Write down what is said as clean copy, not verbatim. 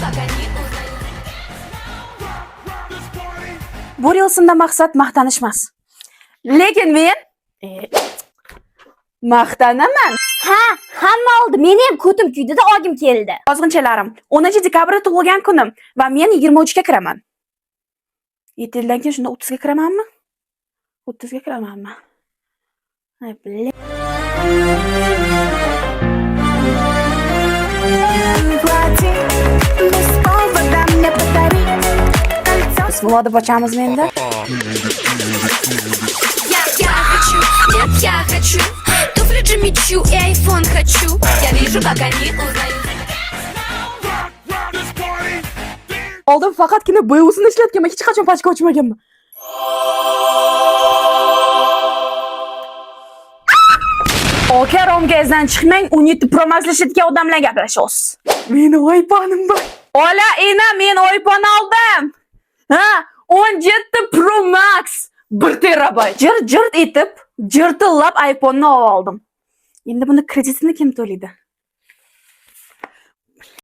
как они узнают. Bu reelsimda maqsad maqtanish emas. Lekin men maqtanaman. Ha, hamma oldi. Meni ham ko'tim kuydi-da, olgim keldi. Ozg'inchalarim, 10 dekabrda tug'ilgan kunim va men 23 ga kiraman. 7 yildan keyin shunda 30 ga kiramanmi? 30 ga kiramanmi? Ay, бля. Без повода мне подари кольцо. Bismillah deb ochamizmi endi? Я хочу, нет, я хочу туфли Джимми Чу и айфон хочу. Я вижу, как они узнают. Oldin faqatgina BUsini ishlatganman, hech qachon pachka ochmaganman. Aka, romgazdan chiqmang, 17 Pro Max ishlatgan odam bilan gaplashasiz. Meni iPhone'im bor. Ola, ena, men iPhone oldim. Ha, 17 Pro Max 1 terabayt. Jir-jir etib, jirtillab iPhone'ni oldim. Endi buni kreditini kim to'laydi?